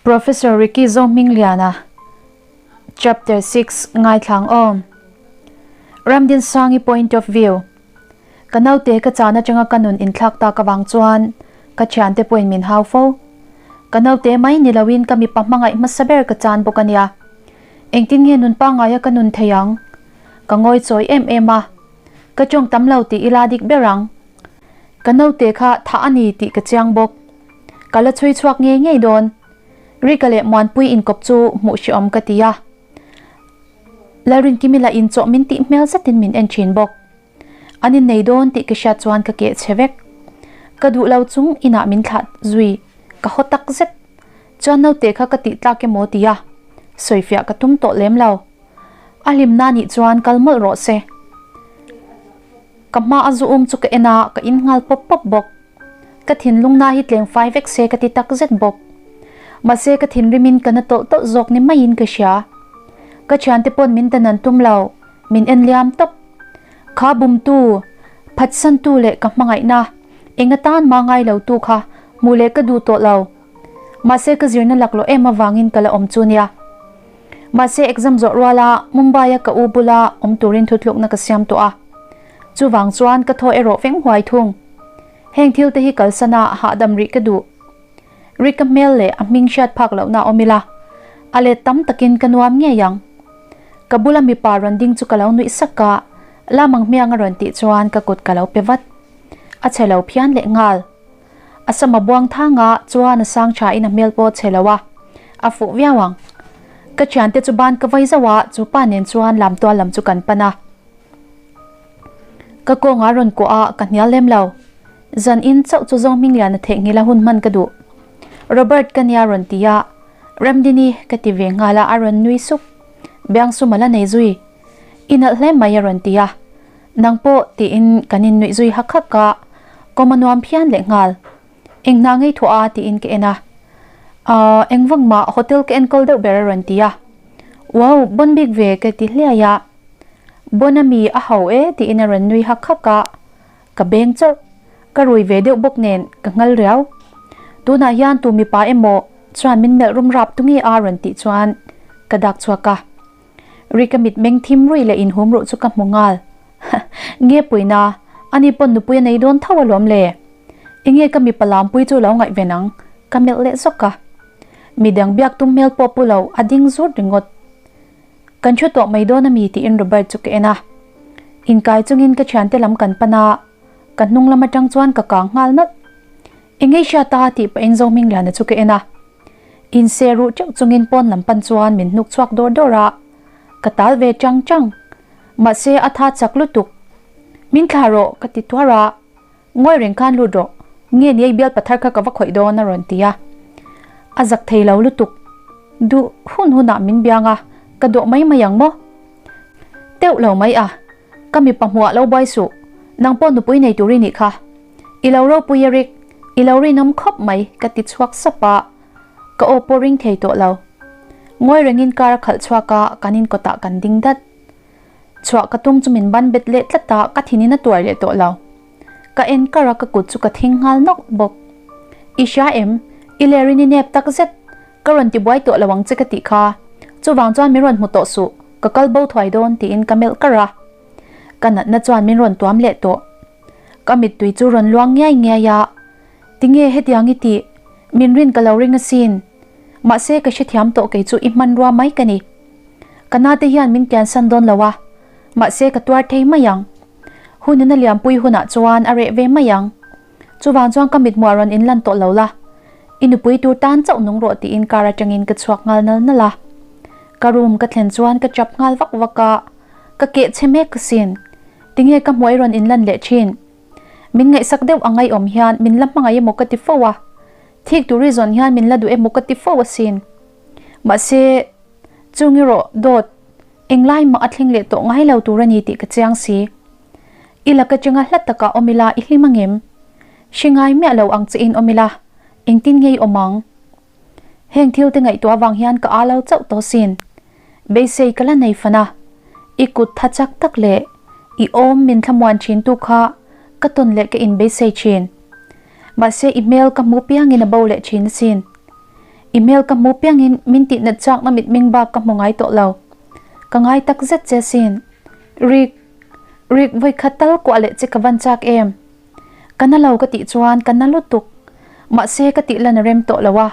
Professor Ricky Zohmingliana Chapter 6 Ngaithlang Awm Ramdinsangi Point of View Ka naute ka chan atanga ka nun inthlak tak avang chuan ka thiante pawhin min hau fo. Ka naute mai ni loin ka mipa hmangaih hmasa ber ka chan bawk a nia. Engtin nge nun pangaia ka nun thei ang? Ka ngawi chawi em em a. Ka tawng tam lo tih ila dik ber ang. Ka naute kha thah a ni tih ka chiang bawk. Ka la chhui chhuak ngei ngei dawn. Rika leh Muanpui inkawp chu hmuh hrehawm ka ti a. Lalrinkimi lah inchawh min tih hmel zetin min en thin bawk. An innei dawn tih ka hriat chuan ka keh chhe vek. Ka duh lo chung inah min thlah zui ka haw tak zet. Chuan naute kha ka tih tlak emaw ti a, sawifiah ka tum tawh lem lo. A hlimna nih chuan kal mawlh rawh se. Ka hma a zu um chu ka en a, ka in nghal pawp pawp bawk. Ka thinlung na hi tleng fai vek se ka ti tak zet bawk. Mahse ka thinrimin ka na tawlh tawlh zawk ni maiin ka hria. Ka thiante pawn min dan an tum lo, min en liam tawp. Kha bumtu, phatsantu leh ka hmangaihna, eng atan mah ngai lo tu kha hmuh leh ka duh tawh lo. Mahse ka zirna laklawh em avangin ka la awm chu nia. Mahse exam zawh ruala Mumbai-a ka u bula awm turin thutlukna ka siam tawh a. Chuvang chuan ka thaw erawh veng huai thung. Heng thil te hi kalsana hahdam rih ka duh. Rika hmel leh a hming hriat phak lohna awm ila, a let tam takin ka nuam ngei ang. Ka bula mipa rawn ding chu ka lo nuih sak a, lamang hmiang a rawn tih chuan ka kut ka lo pe vat. A chhe lo phian leh nghal. A sama buang thanga chuan a sang tha in a hmel pawh chhe lo a, a fuh viau ang. Ka thiante chu ban ka vai zauh a, chu pa nen chuan lam tual lam chu kan pan a. Ka kawngah rawn kuah a, ka hnial lem lo. Zan in chauh chu zawng hminglian a theihnghilh a hun hman ka duh. Robert ka nia rawn ti a, Ramdini ka ti ve nghal a, a rawn nui suk. Biangsum a la nei zui. I nalh hle mai a rawn ti a. Nang pawh tiin kan innuih zui hak hak a, kawm a nuam phian leh nghal. Eng hna ngei thuah a tiin ka en a. Ahh eng vang mah hotel ka enkawl deuh ber a rawn ti a. Wow bon bik ve ka ti hliai a. Bon a mi a ho e tiin a rawn nui hak hak a. Ka beng chawrh. Ka rui ve deuh bawk nen ka nghal riau. Tunah hian tu mipa emaw chuan min melh rum rap tu nge a rawn tih chuan ka dak chhuak a. Rika mit meng thim ruih leh inhum ruh chu ka hmu nghal. Nge puina, ani pawn nupui a nei dawn tho alawm le. Enge ka mipa lampui chu lo ngaih ven ang, ka melh leh zawk a. Midang biak tum hmel pawh pu lo, a ding zut ringawt. Kan thu tawh mai dawn ami tiin Robert chu ka en a. Inkai chungin ka thiante lam kan pan a, ka hnung lam atang chuan ka kang nghal nalh. Enge i hriat a tih pahin Zohmingliana chu ka en a. Inse ruh teuh chungin pawn lam pan chuan min hnuk chhuak dawr dawr a, ka tal ve chang chang. Mahse a tha chak lutuk. Min thlah rawh ka ti tuar a, ngawi reng khan lut rawh, nge ni ei bial pathar kha ka va khawih dawn a rawn ti a. A zak thei lo lutuk. Duh hun hunah min biang a, ka dawh mai mai ang maw? Teuh lo mai a, ka mipa hmuah lo buai suh, nang pawh nupui nei tur i nih kha. I lo ropui a Rick, i lo rinawm khawp mai ka ti chhuak sap a, ka aw pawh ring thei tawh lo. Ngawi rengin car a khalh chhuak a, kan inkawtah kan ding dat. Chhuah ka tum chu min ban bet leh tlat a, ka thinin a tuar leh tawh lo. Ka en kar a ka kut chu ka thing nghal nawk bawk. I hria em? I lerin i nep tak zet. Ka rawn ti buai tawh lo ang che ka tih kha. Chuvang chuan min rawn hmu tawh suh, ka kal bo thuai dawn tiin ka melh kar a. Ka natna chuan min rawn tuam leh tawh. Ka mittui chu rawn luang ngiai ngiai a, Tinge hetiang i tih? Min rin ka lo ring asin. Mahse ka hrethiam tawh kei chu i hmanrua mai ka ni. Ka nate hian min kiansan dawn lo a, mahse ka tuar thei mai ang. Hunin a liampui hunah chuan a reh ve mai ang. Chuvang chuan ka mithmuah rawn inlan tawh lo la, i nupui tur tan chauh nung rawh tiin car atangin ka chhuak nghal nal nal a. Ka room ka thlen chuan ka chap nghal vak vak a, ka keh chhe mek asin. Tinge ka hmuai rawn inlan leh thin? Min ngaihsak deuh a ngaihawm hian min la hmangaih emaw ka ti fo a, thik tur i zawn hian min la duh emaw ka ti fo asin. Mahse, chung erawh dawt englai mah a thleng leh tawh ngai lo tur a ni tih ka chiang si. I laka chenga hla takah awm ila i hlim angem? Hre ngai miah lo ang che in awm ila, engtin nge i awm ang? Heng thil te ngaihtuah avang hian ka a lo chauh tawh sin. Beisei ka la nei fan a, i kut tha chak tak leh i awm min thlamuan thin tu kha ka tawn leh ka in beisei thin. Mahse i hmel ka hmu piangin a bo leh thin asin. I hmel ka hmu piangin min tihnat chakna mitmeng bak ka hmu ngai tawh lo. Ka ngai tak zet che sin. Rick, Rick vawikhat tal kuah leh che ka van chak em? Ka na lo ka tih chuan ka na lutuk. Mahse ka tih lan a rem tawh lo a.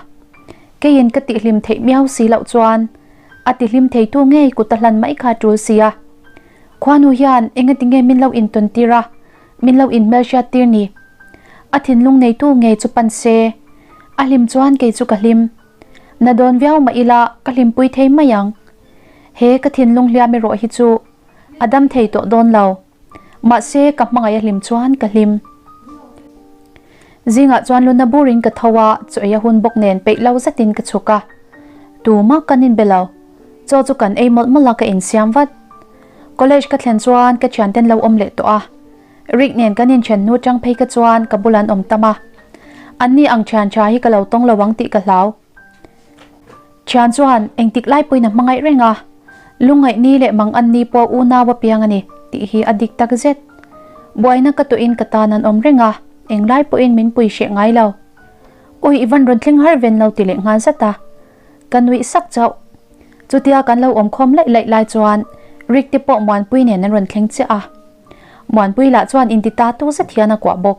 Keiin ka tihhlim theih miau si loh chuan a tihhlim theitu ngei kut a hlan mai kha a tul si a. Khuanu hian engati nge min lo intawn tir a, min lo inhmelhriat tir ni? A thinlung neitu ngei chu pan se, a hlim chuan kei chu ka hlim. Na dawn viau mah ila ka hlimpui thei mai ang. He ka thinlung hliam erawh hi chu a dam thei tawh dawn lo. Mahse ka hmangaih a hlim chuan ka hlim. Zingah chuan luna burin ka tho a, chaw ei a hun bawk nen peih lo zetin ka chhuk a. Tumah kan inbe lo. Chaw chu kan ei mawlh mawlh a ka insiam vat. College ka thlen chuan ka thianten lo awm leh tawh a. Rick nen kan inthen hnu tang phei kha chuan ka bul an awm tam a. Anni ang thian tha hi ka lo tawng lo ang tih ka hlau. Thian chuan engtik lai pawhin a hmangaih reng a, lungngaih ni leh mang an ni pawh unau a piang a ni tih hi a dik tak zet. Buaina ka tawhin ka tan an awm reng a, englai pawhin min pui hreh ngai lo. Ui i van rawn thleng har ven lo ti leh nghal zat a. Ka nuih sak chauh. Chutia kan lo awm khawm laih laih lai chuan Rick te pawh Muanpui nen an rawn thleng chiah a. Muanpui lah chuan inti ta tu zet hian a kuah bawk.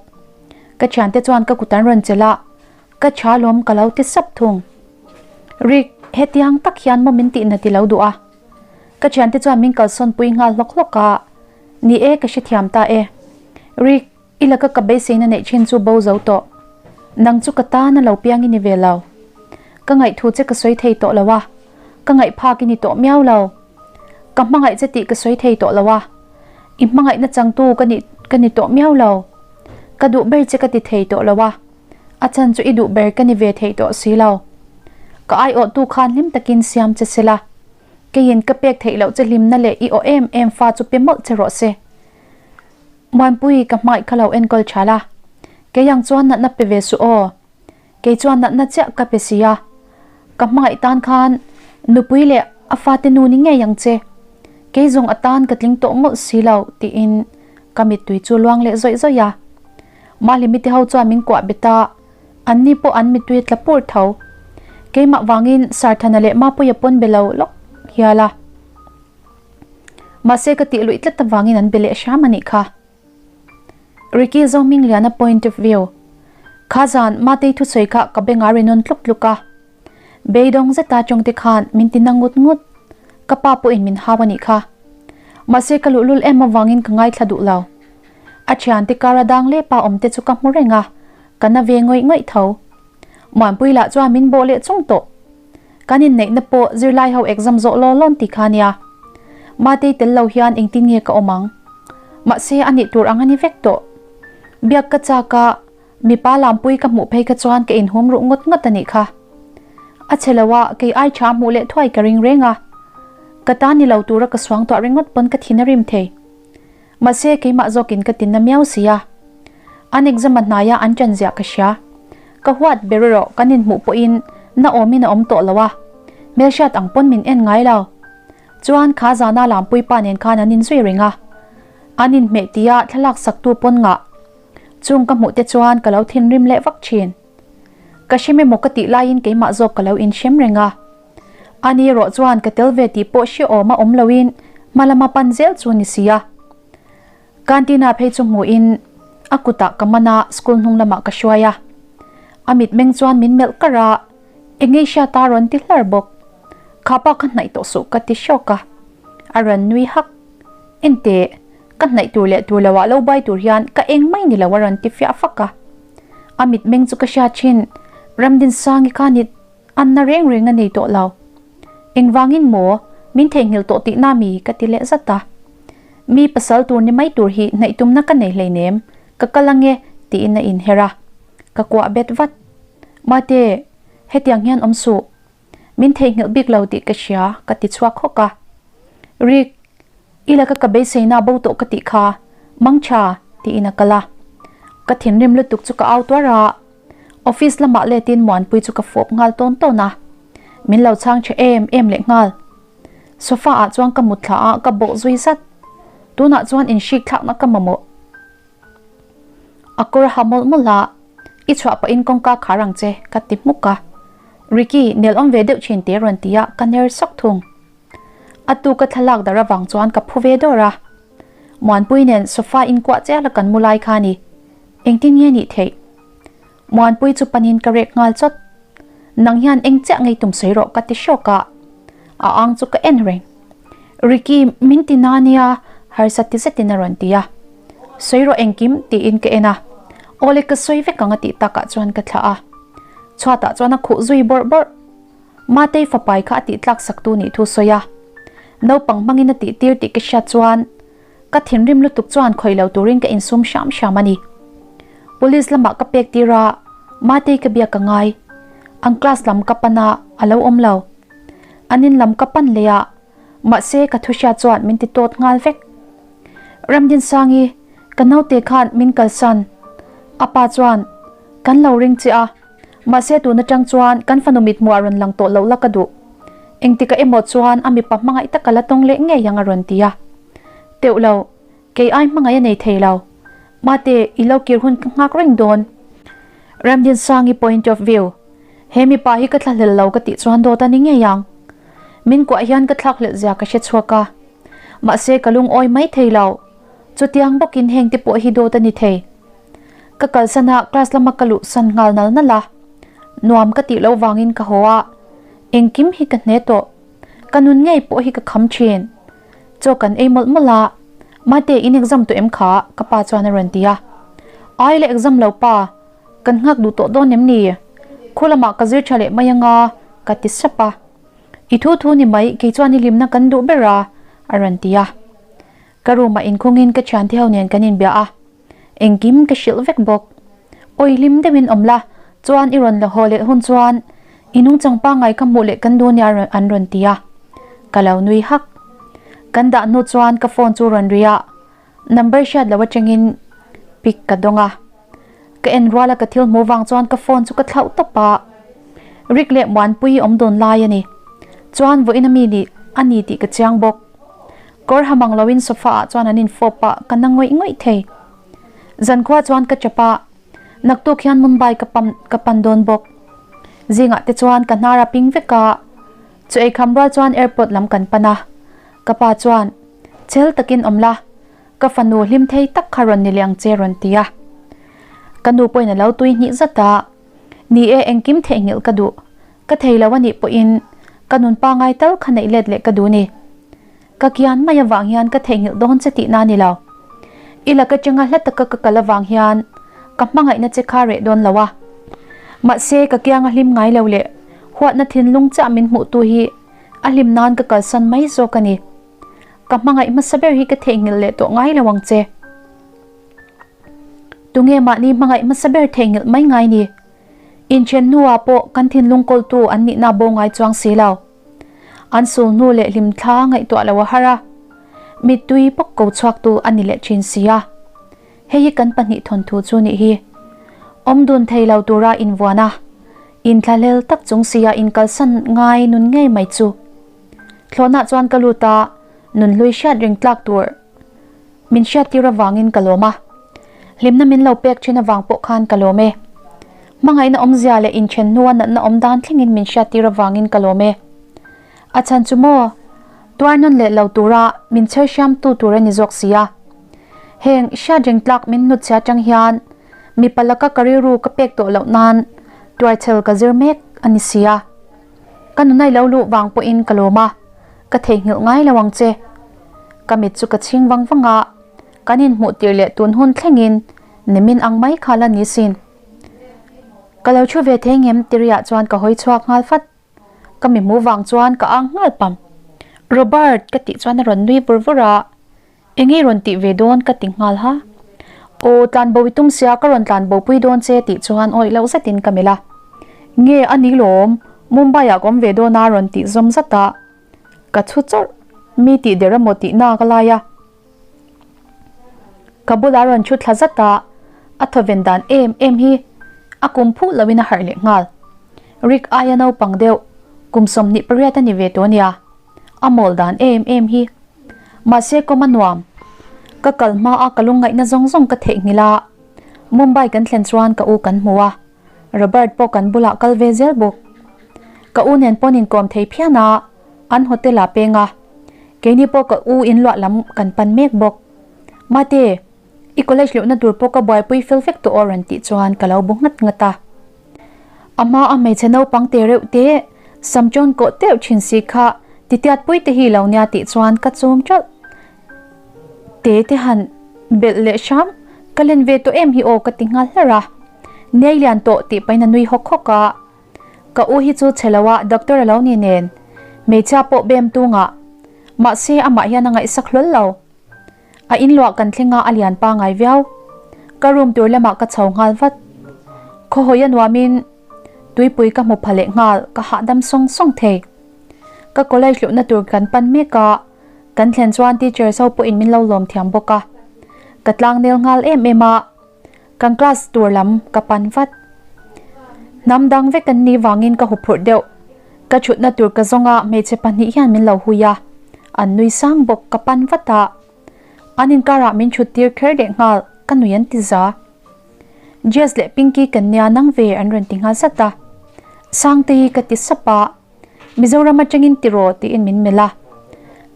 Ka thiante chuan ka kut an rawn chelh a, ka tha lawm ka lo ti sap thung. Rick, hetiang tak hian maw min tihna ti lo duh a? Ka thiante chuan min kalsawn pui nghal hlawk hlawk a, Ni e, ka hrethiam ta e. Rick, I laka ka beiseina neih thin chu bo zo tawh. Nang chu ka tan a lo piang i ni ve lo. Ka ngaihthu che ka sawi thei tawh lo a, ka ngaih phak i ni tawh miau lo. Ka hmangaih che tih ka sawi thei tawh lo a, i hmangaihna changtu ka nih ka ni tawh miau lo. Ka duh ber che ka ti thei tawh lo a, a chan chu i duh ber ka ni ve thei tawh si lo. Ka aiawhtu khan hlim takin siam che sela, keiin ka pek theih loh che hlimna leh i aw em em fa chu pe mawlh che rawh se. Muanpui, ka hmaih kha lo enkawl tha la. Kei ang chuan natna pe ve suh aw. Kei chuan natna chiah ka pe si a. Ka hmangaih tan khan nupui leh a fate nu ni ngei ang che. Kei zawng a tan ka tling tawh mawlh si lo tiin ka mittui chu luang leh zawih zawih a. Mahli mite ho chuan min kuah bet a, anni pawh an mittui a tla pur tho. Keimah vangin Sarthana leh Mapuia pawn be lo lawk hial a. Mahse ka tih luih tlat avangin an be leh hram a nih kha. Ricky Zohmingliana point of view. Kha zan Matei thusawi kha ka beng a ri nawn tluk tluk a. Beidawng zeta tawngte khan min ti na ngut ngut. Ka pa pawhin min hau a nih kha. Mahse ka luhlul em avangin ka ngaithla duh lo. A thiante kara dang leh pa awmte chu ka hmu reng a, ka na ve ngawih ngawih tho. Muanpui lah chuan min bawh leh chung tawh. Kan inneihna pawh zirlai ho exam zawh law lawn ti kha nia. Matei tel lo hian engtin nge ka awm ang? Mahse a nih tur ang a ni vek tawh. Biak ka chak a, mipa lampui ka hmuh phei kha chuan ka inhum ruh ngawt ngawt a nih kha. A chhe lo a, kei ai tha hmuh leh thuai ka ring reng a. Ka ta ni lo tura ka suangtuah ringawt pawn ka thin a rim thei. Mahse keimah zawkin ka tinna miau si a. An exam a hnaia an ṭan ziah ka hria. Ka huat ber erawh kan inhmuh pawhin na awmin a awm tawh lo a, hmelhriat ang pawn min en ngai lo. Chuan kha zana Lampuii pa nen khan an inzui reng a. An inhmeh tia thlalak saktu pawn ngah. Chung ka hmuh te chuan ka lo thinrim leh vak ṭhin. Ka hrem emaw ka tih laiin keimah zawk ka lo inhrem reng a. Ani erawh chuan ka tel ve tih pawh hrehawm a awm loin hma lama pan zel chu ni si a. Canteen-ah phei chu hmuhin a kutah ka man a, school hnung lamah ka hruai a. A mitmeng chuan min melh kar a, Eng ei hriat a rawn ti hlar bawk. Kha pa kha hnaih tawh suh ka ti hrawk a. A rawn nui hak. Enteh, ka hnaih tur leh tur loah lo bai tur hian ka eng mai ni lo a rawn ti fiah fak a. A mitmeng chu ka hriat thin, Ramdinsangi kha ni Anna reng reng a nei tawh lo. Engvangin maw min theihnghilh tawh tihna mi ka ti leh zat a. Mi pasal tur ni mai tur hi hnaih tumna ka nei hleinem, ka kal ange tiin a inher a. Ka kuah bet vat. Mate, hetiang hian awm suh. Min theihnghilh bik lo tih ka hria ka ti chhuak hawk a. Rick, I laka ka beiseina bo tawh ka tih kha, mangtha tiin a kal a. Ka thinrim lutuk chu ka au tuar a. Office lamah letin Muanpui chu ka fawp nghal tawn tawn a, min lo chhang che em em leh nghal. Sofa ah chuan ka mut thla a, ka bawh zui zat. Tunah chuan inhrik thlakna ka mamawh. A kawr a ha mawlh mawlh a, I chhuah pahin kawngka khar ang che ka ti hmuk a. Ricky, nel awm ve deuh thin teh rawn ti a, ka ner sawk thung. A tu ka thlalak dar avang chuan ka phu ve dawr a. Muanpui nen sofa in kuah chial a kan mu lai kha ni. Engtin nge nih theih? Muanpui chu panin ka rek nghal chawt. Nang hian eng chiah ngei tum sawi rawh ka ti hrawk a. A ang chu ka en reng. Ricky, min ti na nia, harsa ti zetin a rawn ti a. Sawi rawh engkim tiin ka en a. Awle ka sawi vek ang a tih takah chuan ka thlah a. Chhuatah chuan a khuh zui bawrh bawrh. Matei fapai kha a tih tlak sak tu nih thu sawi a. Naupang hmangin a tih tir tih ka hriat chuan ka thinrim lutuk chuan khawih lo turin ka insum hram hram a ni. Police lamah ka pek tir a, Matei ka biak ka ngai. An class lam ka pan a, a lo awm lo. An in lam ka pan leh a, mahse ka thu hriat chuan min ti tawt nghal vek. Ramdinsangi, ka naute khan min kalsan. A pa chuan, Kan lo ring che a. Mahse tun atang chuan kan fanu mithmuh a rawn lang tawh loh la ka duh. Engtikah emaw chuan a mipa hmangaih tak a la tawng leh ngei ang a rawn ti a. Teuh lo, kei ai hmangaih a nei thei lo. Mate, i lo kir hun ka nghak reng dawn. Ramdinsangi point of view, He mipa hi ka thlahlel lo ka tih chuan dawt a ni ngei ang. Min kuah hian ka thlakhlelh zia ka hre chhuak a. Mahse ka lungawi mai thei lo. Chutiang bawkin heng te pawh hi dawt a ni thei. Ka kalsan a, class lama ka luh san nghal nal nal a. Nuam ka tih loh vangin ka haw a, engkim hi ka hne tawh. Ka nun ngei pawh hi ka kham thin. Chaw kan ei mawlh mawlh a, Mate in exam tawh em kha? ka pa chuan a rawn ti a. Ai la exam lo pa, kan nghak duh tawh dawn em ni? Khu lamah ka zir tha leh mai anga ka ti sap a. I thu thu ni mai, kei chuan i hlimna kan duh ber a, a rawn ti a. Ka room ah inkhungin ka thiante ho nen kan inbia a. Engkim ka hrilh vek bawk. Awi hlim deuhin awm la, chuan i rawn la haw leh hun chuan i nungchang pangngai ka hmuh leh kan duh nia an rawn ti a. Ka lo nui hak. Kan dah hnu chuan ka phone chu rawn ri a, number hriat lo atangin pic ka dawng a. Ka en rual a ka thil hmuh vang chuan ka phone chu ka thlauh tawp a. Rick leh Muanpui awm dawn lai a ni. Chuan vawiin a mi nih a ni tih ka chiang bawk. Kawr ha mang loin sofa ah chuan an infawp a, ka na ngawih ngawih thei. Zankhua chuan ka chap a, naktuk hian Mumbai ka pam ka pan dawn bawk. Zingah te chuan ka hnar a ping vek a, chu eikham rual chuan airport lam kan pan a. Ka pa chuan, Chel takin awm la, ka fanu hlim thei tak kha rawn ni leh ang che rawn ti a. Ka nu pawhin a lo tui hnih zat a, Ni e, engkim theihnghilh ka duh. Ka thei lo a nih pawhin ka nun pangai tal kha neih let leh ka duh ni. Ka kian mai avang hian ka theihnghilh dawn che tihna a ni lo. I lak atanga hla taka ka kal avang hian ka hmangaihna che kha reh dawn lo a. Mahse ka kianga hlim ngai lo leh huatna thinlung chiah min hmuhtu hi a hlim nan ka kalsan mai zawk a ni. Ka hmangaih hmasa ber hi ka theihnghilh leh tawh ngai lo ang che. Tunge mahni hmangaih hmasa ber theihnghilh mai ngai ni? Inthen hnuah pawh kan thinlung kawltu an nihna bo ngai chuang si lo. An sul hnu leh hlimthla ngaihtuah lo a har a, mittui bawk ko chhuaktu a ni leh thin si a. Hei hi kan pahnih thawnthu chu nih hi. Awm dun thei lo tura invuan a, inthlahlel tak chung sia inkalsan ngai nun ngei mai chu. Thlawhnah chuan ka lut a, nunhlui hriat reng tlak tur. Min hriattir avangin ka lawm a, hlimna min lo pek thin avang pawh khan ka lawm e. Hmangaihna awmzia leh inthen hnua natna awm dan thlengin min hriattir avangin ka lawm e. A chhan chu maw, tuar nawn leh lo tura min chher hriamtu tur a ni zawk si a. Heng hriatreng tlak min hnutchhia atang hian mipa laka ka rilru ka pek tawh loh nan tuarchhel ka zir mek a ni si a. Ka nunai lo luh vang pawhin ka lawm a, ka theihnghilh ngai lo ang che. Ka mit chu ka chhing vang vang a, kan inhmuh tir leh tun hun thlengin nimin ang mai kha la ni sin. Ka lo thu ve thei ngem tiriah chuan ka hawi chhuak nghal fat. Ka mi hmuh vang chuan ka ang nghal pam. Robert ka tih chuan a rawn nui vur vur a, enge rawn tih ve dawn ka ti nghal ha. Aw tlanbo i tum sia ka rawn tlanbo pui dawn che tih chuan awih loh zetin ka melh a. Nge a ni lawm, Mumbai ah ka awm ve dawn a rawn tih zawm zat a. Ka chhu chawrh, mi tih der emaw tih nak a lai a. Ka bulah rawn thu thla zat a, a thawven dan em em hi a kum phuh loin a harh leh nghal. Rick aia naupang deuh, kum 28 a ni ve tawh nia, a mawl dan em em hi. Mahse kawm a nuam, ka kal hma a ka lungngaihna zawng zawng ka theihnghilh a, Mumbai kan thlen chuan ka u kan hmu a. Robert pawh kan bulah kal ve zel bawk. Ka u nen pawn inkawm thei phian a, an hotel ah peng a. Keini pawh ka u inluah lam kan pan mek bawk. Mate, i college luhna tur pawh ka buaipui fel vek tawh aw rawn tih chuan ka lo bu nghat nghat a. A hma a hmeichhe naupang te reuh te, sam chawn kawh teuh thin si kha titiatpui te hi lo nia tih chuan ka chum ṭalh. Te te han belh leh hram, ka len ve tawh em hi aw ka ti nghal hlar a. Nei lian tawh tih pahin a nui hawk hawk a. Ka u hi chu chhe lo a doctor a lo ni nen, hmeichhia pawh bem tungah. Mahse amah hian a ngaihsak hlawl lo. A inluah kan thleng a a lian pangai viau. Ka room tur lamah ka chho nghal vat. Khawhawi a nuamin tuipui ka hmu pha leh nghal ka hahdam sawng sawng thei. Ka college luhna tur kan pan mek a, kan thlen chuan teachers ho pawhin min lo lawm thiam bawk a. Ka tlang nel nghal em em a, kan class tur lam ka pan vat. Hnam dang vek an nih vangin ka huphurh deuh. Ka thutna tur ka zawng a, hmeichhe pahnih hian min lo hui a, an nui sang bawk ka pan vat a. An inkarah min thut tir kher leh nghal, ka nui an ti za. Jess leh Pinky kan nia nang ve an rawn ti nghal zat a. Sangtei ka ti sap a, Mizoram atangin tiraw tiin min melh a.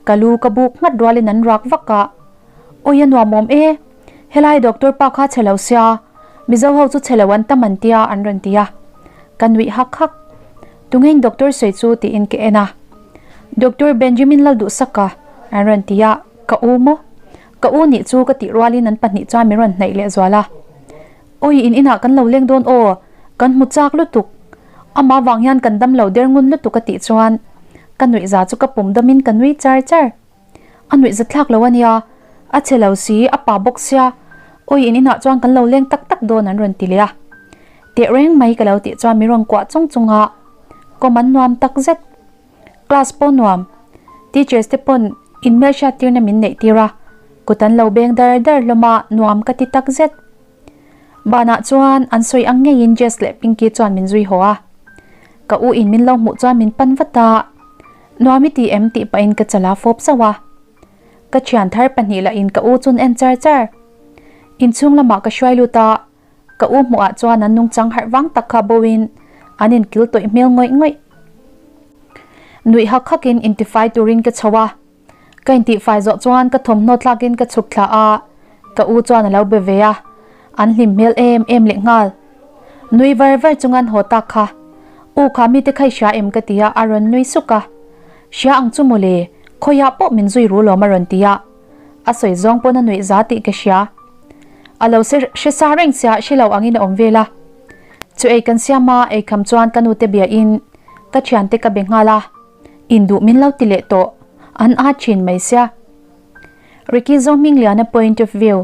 Ka lu ka buk nghat rualin an rak vak a. Awi a nuamawm e, helai doctor pa kha chhe lo sia, Mizo ho chu chhe lo an tam an tia an rawn ti a. Ka nuih hak hak. Tungein doctor sawi chu tiin ka en a. Doctor Benjamin Lalduhsaka an rawn ti a, ka u maw? Ka u nih chu ka tih rualin an pahnih chuan min rawn hnaih lehzual a. Awi in inah kan lo leng dawn aw, kan hmu chak lutuk. Amah vang hian kan dam lo der ngun lutuk a tih chuan ka nuih za chu ka pum dawmin ka nui char char. A nuih za thlak lo a nia, a che lo si, a pa bawk sia, awi in inah chuan kan lo leng tak tak dawn an rawn ti leh a. Teh reng mai ka lo tih chuan min rawn kuah chung chung a, kawm an nuam tak zet. Class pawh nuam, teachers te pawn inhmelhriat tirna min neih tir a, kut an lo beng dar dar hlawm a, nuam ka ti tak zet. Banah chuan an sawi ang ngeiin Jess leh Pinky chuan min zui haw a. Ka u in min lo hmuh chuan min pan vat a, Nuam i ti em tih pahin ka chala fawp zauh a. Ka thian thar pahnih lah in ka u chun en char char. Inchhung lamah ka hruai lut a, ka u hmuh ah chuan an nungchang harh vang tak kha bo in an inkil tawih hmel ngawih ngawih. Nuih hak hak in intifai turin ka chho a. Ka intihfai zawh chuan ka thawmhnaw tlakin ka chhuk thla a, ka u chuan a lo be ve a, an hlim hmel em em leh nghal. Nui var var chunga an haw tak kha, U kha mite kha i hria em ka ti a, a rawn nui suk a. Hria ang chu mawle, khawiah pawh min zui ru lawm a rawn ti a, a sawi zawng pawn a nuih za tih ka hria. A lo hre sa reng sia hre lo angin a awm vel a. Chu ei kan siam a, eikham chuan ka nute biain ka thiante ka be nghal a. Induh min lo ti leh tawh, an aa thin mai sia. Ricky Zohmingliana point of view.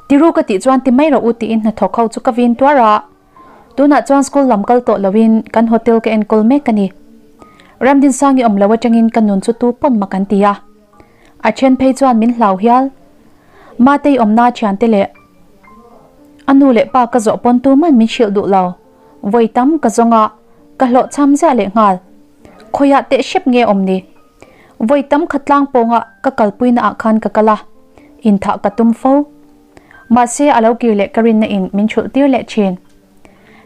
Tiru ka tih chuan ti mai rawh u tiin hnathawk ho chu ka vin tuar a. Tunah chuan school lam kal tawh loin kan hotel ka enkawl mek a ni. Ramdinsangi awm lo atangin ka nun chu tu pawn mak an ti a. A then phei chuan min hlau hial. Matei awmna thiante leh a nu leh pa ka zawh pawn tuman min hrilh duh lo. Vawi tam ka zawng a, ka hlawhchham ziah leh nghal. Khawiah teh hrep nge awm ni? Vawi tam kha tlang pawnga ka kalpuina ah khan ka kal a, inthah ka tum fo. Mahse a lo kir leh ka rinna in min chhulh tir leh thin.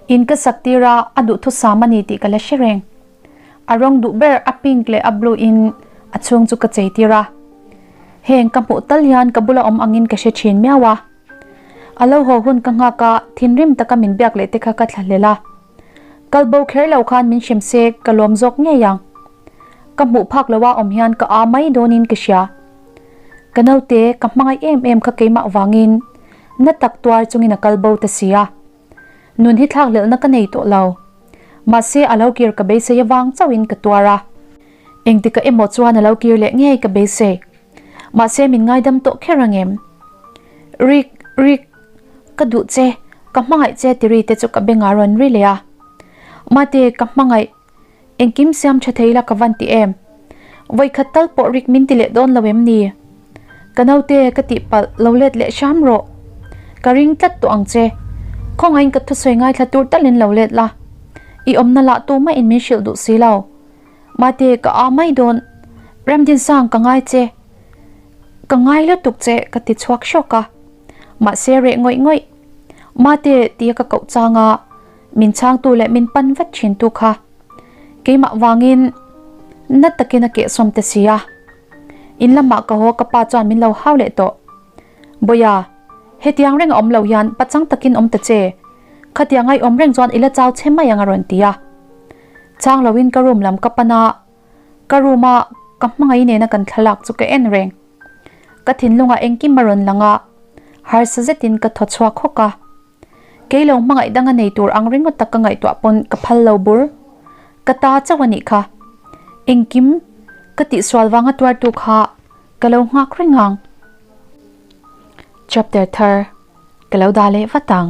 In ka sak tir a, a duhthusam a ni tih ka la hre reng. A rawng duh ber a pink leh a blue in a chhung chu ka chei tir a. Heng ka hmuh tal hian ka bula awm angin ka hre thin miau a. A lo haw hun ka nghak a, thinrim taka min biak leh te kha ka thla hlel a. Kal bo kher lo khan min hrem se ka lawm zawk ngei ang. Ka hmuh phak lo a awm hian ka aa mai dawnin ka hria. Ka naute ka hmangaih em em kha keimah vangin na tak tuar chungin a kal bo ta si a. Nun hi thlak hlelhna ka nei tawh lo. Mahse a lo kir ka beisei avang chauhin ka tuar a. Engtikah emaw chuan a lo kir leh ngei ka beisei. Mahse min ngaidam tawh kher ang em? Rick, Rick, ka duh che, ka hmangaih che ti ri te chu ka bengah rawn ri leh a. Mate, ka hmangaih, engkim siam tha thei la ka van ti em? Vawikhat tal pawh Rick min ti leh dawn lo em ni? Ka naute ka tihpalh lo let leh hram rawh. Ka ring tlat tawh ang che. Khawngaihin ka thusawi ngaithla tur talin lo let la. I awmna lah tumah in min hrilh duh si lo. Mate ka aa mai dawn, Remdinsang ka ngai che, ka ngai lutuk che ka ti chhuak hrawk a, mahse reh ngawih ngawih. Mate tia ka koh chang a, min chhangtu leh min pan vat thin tu kha. Keimah vangin na takin a kehsawm te si a. In lamah ka haw ka pa chuan min lo hau leh tawh. Bawia, hetiang reng a awm lo hian pachang takin awm ta che. Khatiang ai awm reng chuan i la chau che mai ang a rawn ti a. Chang loin ka room lam ka pan a, ka room a ka hmangaih nena kan thlalak chu ka en reng. Ka thinlungah engkim a rawn lang a, harsa zetin ka thaw chhuak hawk a. Kei lo hmangaih danga nei tur ang ringawt tak ka ngaihtuah pawn ka phal lo bur. Ka ta chauh a nih kha. Engkim ka tihsual vanga tuartu kha ka lo nghak reng ang. Chapter thar ka lo dah leh vat ang.